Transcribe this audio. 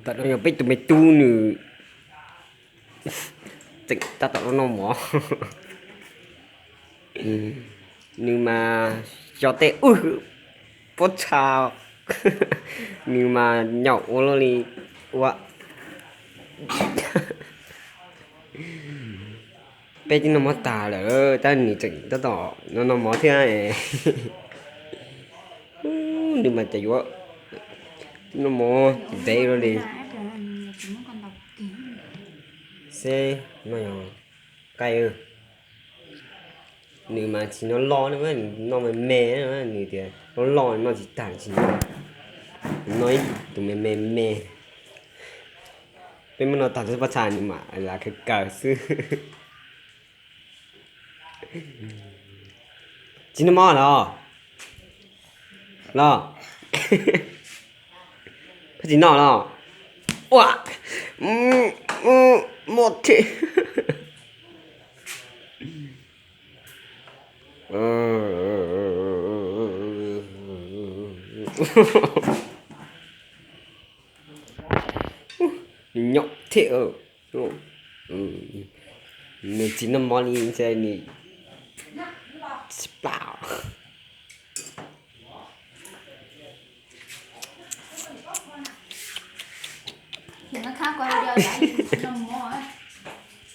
Tam no yog peb tus me tub nws tseem tab tom noj mov. Nws mas xyov tej ub pob txha, nws mas nyaum ua luaj li ua. Peb twb noj mov tag lawm tab nws tseem tab tom noj noj mov thiab. Nws mas cas yuav noj mov ntev luaj li. Seb no yog qaij. Nws mas tsis noj loj ne, noj me me, nws tias noj loj noj tsis tag tsis noj. Noj ib tus me me me. Peb muab noj tag lub pob txha nws mam li kaw kaw xwb. Tsis noj mov los? Los? Koj tsis noj los? Ua, mov thiab. Nws nyaum thiab. Nws tsis noj mov li ntshe nws tsis plam. Noj mov.